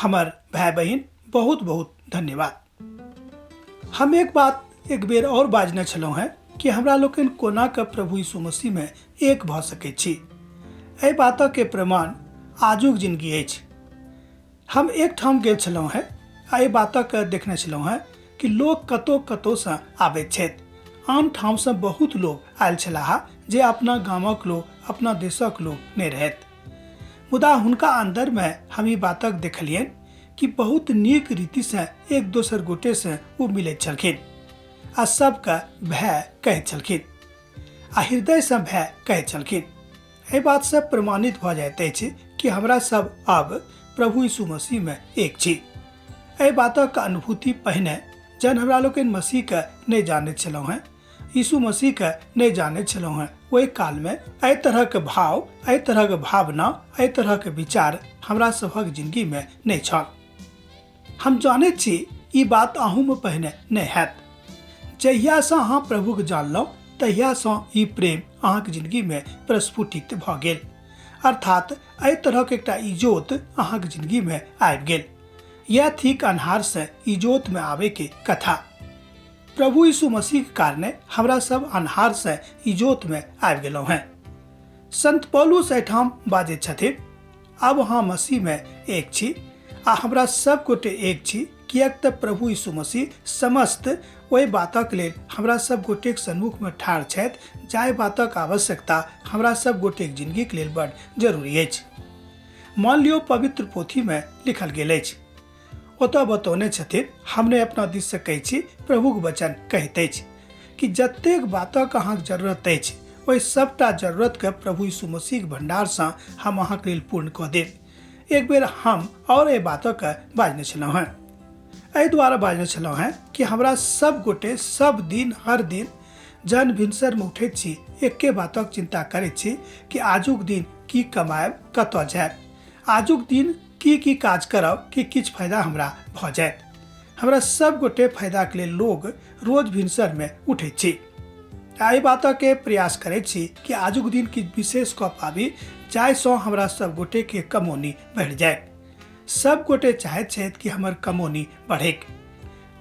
हमर भाय बहिन, बहुत बहुत धन्यवाद। हम एक बात एक बेर आओर बाजने छलहुँ हेँ कि हमरा लोकनि कोना कऽ प्रभु यीशु मसीहमे एक भऽ सकैत छी। एहि बातके प्रमाण आजुक जिनगी अछि। हम एक ठाम गेल छलहुँ हेँ आ एहि बातके देखने छलहुँ हेँ कि लोक कतहु कतहुसँ आबैत छथि। आन ठामसँ बहुत लोक आयल छलाह जे अपना गामक लोक, अपना देशक लोक नहि रहथि। मुदा हुनका अन्दरमे हम ई बातक देखलियनि कि बहुत नीक रीतिसँ एक दोसर गोटेसँ ओ मिलैत छलखिन आ सबके भय कहैत छलखिन आ हृदयसँ भय कहैत छलखिन। एहि बातसँ प्रमाणित भऽ जाइत अछि कि हमरा सब आब प्रभु यीशु मसीहमे एक छी। एहि बातक अनुभूति पहिने जहन हमरा लोकनि मसीहके नहि जानैत छलहुँ हेँ, यीशु मसीहके नहि जानैत छलहुँ हेँ, ओहि कालमे एहि तरहक भाव, एहि तरहक भावना, एहि तरहक विचार हमरा सभक जिनगीमे नहि छल। हम जानैत छी ई बात अहूँमे पहिने नहि हैत। जहियासँ अहाँ प्रभुके जानलहुँ तहियासँ ई प्रेम अहाँके जिनगीमे प्रस्फुटित भऽ गेल, अर्थात एहि तरहक एकटा इजोत अहाँके जिनगीमे आबि गेल। यह थिक अन्हारसँ इजोतमे आबैके कथा। प्रभु यीशु मसीहके कारणे हमरा सब अन्हारसँ इजोतमे आबि गेलहुँ हेँ। संत पौलुस एहिठाम बाजैत छथिन, आब अहाँ मसीहमे एक छी आ हमरा सब गोटे एक छी, किएक तऽ प्रभु यीशु मसीह समस्त ओहि बातक लेल हमरा सब गोटेक सन्मुखमे ठाढ़ छथि जाहि बातक आवश्यकता हमरा सब गोटेक जिनगीक लेल बड़ जरूरी अछि। मान लियौ पवित्र पोथीमे लिखल गेल अछि, ओतऽ बतौने छथिन, हम नहि अपना दिससँ कहै छी, प्रभुक वचन कहैत अछि कि जतेक बातक अहाँके जरूरत अछि ओहि सबटा जरूरतके प्रभु यीशु मसीहक भण्डारसँ हम अहाँके लेल पूर्ण कऽ देब। एक बेर हम आओर एहि बातके बाजने छलहुँ हेँ, एहि दुआरे बाजने छलहुँ हेँ कि हमरा सब गोटे सब दिन हर दिन जहन भिनसरमे उठैत छी एके बातक चिन्ता करैत छी कि आजुक दिन की कमायब, कतऽ जायब, आजुक दिन की की काज करब कि किछु फायदा हमरा भऽ जायत। हमरा सब गोटे फायदाके लेल लोग रोज भिनसरमे उठैत छी आ एहि बातके प्रयास करैत छी कि आजुक दिन किछु विशेष कऽ पाबी जाहिसँ हमरा सब गोटेके कमौनी बढ़ि जाय। सब गोटे चाहैत छथि कि हमर कमौनी बढ़ैक।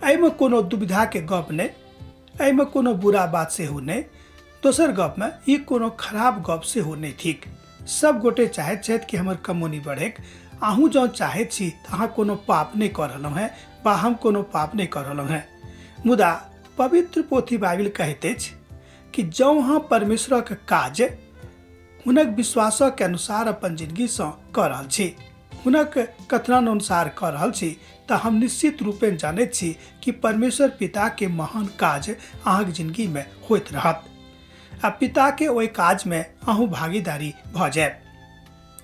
एहिमे कोनो दुविधाके गप नहि, एहिमे कोनो बुरा बात सेहो नहि, दोसर गपमे ई कोनो खराब गप सेहो नहि थिक। सब गोटे चाहैत छथि कि हमर कमौनी बढ़ैक। अहूँ जँ चाहैत छी तऽ अहाँ कोनो पाप नहि कऽ रहलहुँ हेँ वा हम कोनो पाप नहि कऽ रहलहुँ हेँ। मुदा पवित्र पोथी बाइबिल कहैत अछि कि जँ अहाँ परमेश्वरक काज हुनक विश्वासक अनुसार अपन जिनगीसँ कऽ रहल छी, हुनक कथनानुसार कऽ रहल छी, तऽ हम निश्चित रूपेण जानैत छी कि परमेश्वर पिताके महान काज अहाँके जिनगीमे होइत रहत आ पिताके ओहि काजमे अहूँ भागीदारी भऽ जायब।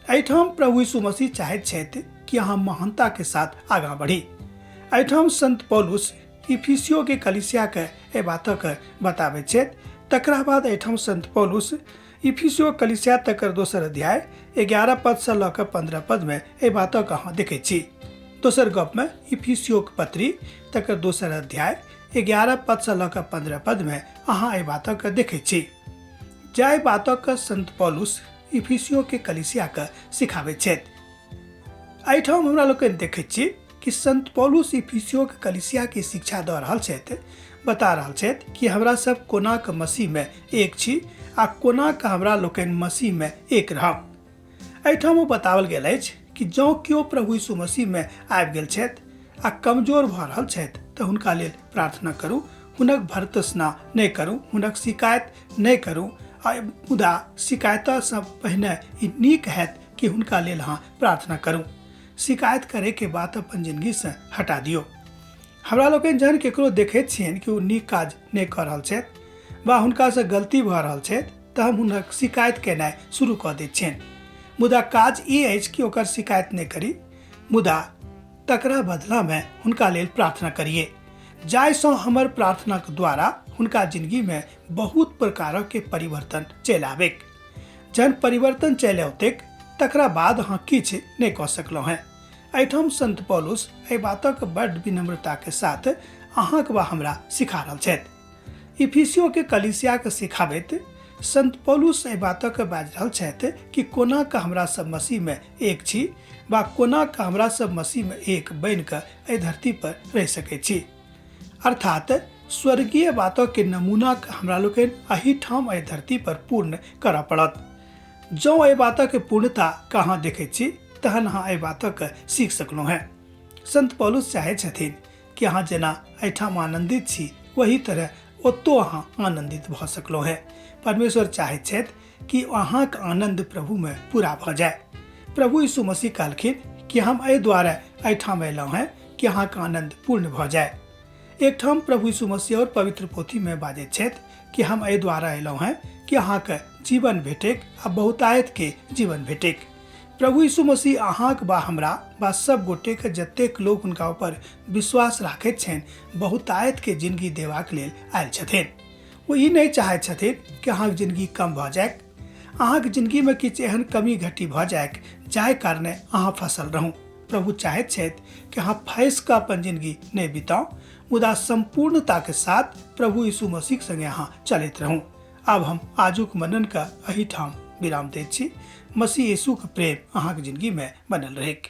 एहिठाम प्रभु यीशु मसीह चाहैत छथि कि अहाँ महानताके साथ आगाँ बढ़ी। एहिठाम संत पौलुस इफिसियोके कलीसियाके एहि बातक बताबैत छथि। तकरा बाद एहिठाम संत पौलुस इफिसियो कलीसिया तकर दोसर अध्याय 11 पदसँ लऽ कऽ 15 पदमे एहि बातक अहाँ देखैत छी। दोसर गपमे इफिसियोक पत्री तकर दोसर अध्याय 11 पदसँ लऽ कऽ 15 पदमे अहाँ एहि बातक देखैत छी, जाहि बातक संत पौलुस इफिसियो के कलीसियाके सिखाबैत छथि। एहिठाम हमरा लोकनि देखैत छी कि संत पौलुस इफिसियो के कलीसिया के शिक्षा दऽ रहल छथि, बता रहल छथि कि हमरा सब कोना कऽ मसीहमे एक छी आ कोना कऽ हमरा लोकनि मसीहमे एक रहब। एहिठाम ओ बताओल गेल अछि कि जँ केओ प्रभु यीशु मसीहमे आबि गेल छथि आ कमजोर भऽ रहल छथि तऽ हुनका लेल प्रार्थना करू, हुनक भर्त्सना नहि करू, हुनक शिकायत नहि करू, आ मुदा शिकायतसँ पहिने ई नीक हैत कि हुनका लेल अहाँ प्रार्थना करू। शिकायत करैके बात अपन जिनगीसँ हटा दियौ। हमरा लोकनि जहन केकरो देखैत छियनि कि ओ नीक काज नहि कऽ रहल छथि वा हुनकासँ गलती भऽ रहल छथि तऽ हम हुनक शिकायत केनाइ शुरू कऽ दैत छियनि। मुदा काज ई अछि कि ओकर शिकायत नहि करी, मुदा तकरा बदलामे हुनका लेल प्रार्थना करिए, जाहिसँ हमर प्रार्थनाक द्वारा हुनका जिनगीमे बहुत प्रकारके परिवर्तन चलि आबैक। जहन परिवर्तन चलि औतैक तकरा बाद अहाँ किछु नहि कऽ सकलहुँ हेँ। एहिठाम संत पौलुस एहि बातक बड्ड विनम्रताके साथ अहाँक वा हमरा सिखा रहल छथि। इफिसियोके कलीसियाके सिखाबैत संत पौलुस एहि बातक बाजि रहल छथि कि कोना कऽ हमरा सब मसीहमे एक छी वा कोना कऽ हमरा सब मसीहमे एक बनि कऽ एहि धरती पर रहि सकैत छी। अर्थात स्वर्गीय बातक नमूनाक हमरा लोकनि एहिठाम एहि धरती पर पूर्ण करऽ पड़त। जँ एहि बातक पूर्णता कहाँ देखैत छी तहन अहाँ एहि बातक सीख सकलहुँ हेँ। संत पौलुस चाहै छथिन कि अहाँ जेना एहिठाम आनन्दित छी वही तरह ओतौ अहाँ आनन्दित भऽ सकलहुँ हेँ। परमेश्वर चाहैत छथि कि अहाँक आनन्द प्रभुमे पूरा भऽ जाय। प्रभु यीशु मसीह कहलखिन कि हम एहि दुआरे एहिठाम अयलहुँ हेँ कि अहाँक आनन्द पूर्ण भऽ जाय। एकठाम प्रभु यीशु मसीह और पवित्र पोथीमे बाजैत छथि कि हम एहि द्वारा अयलहुँ हेँ कि अहाँके जीवन भेटैक आ बहुतायत के जीवन भेटैक। प्रभु यीशु मसीह अहाँक बा हमरा बा सब गोटेके जतेक लोग हुनका ऊपर विश्वास राखैत छनि बहुतायत के जिंदगी देबाक लेल आयल छथिन। ओ ई नहि चाहैत छथिन कि अहाँके जिंदगी कम भऽ जाय, अहाँके जिंदगीमे किछु एहन कमी घटी भऽ जाय जाहि कारणे अहाँ फसल रहू। प्रभु चाहैत छथि कि अहाँ फँसि कऽ अपन जिंदगी नहि बिताउ, मुदा सम्पूर्णताके साथ प्रभु यीशु मसीहके संगे अहाँ चलैत रहू। आब हम आजुक मननके एहिठाम विराम दैत छी। मसीह यीशुके प्रेम अहाँके जिंदगीमे बनल रहैक।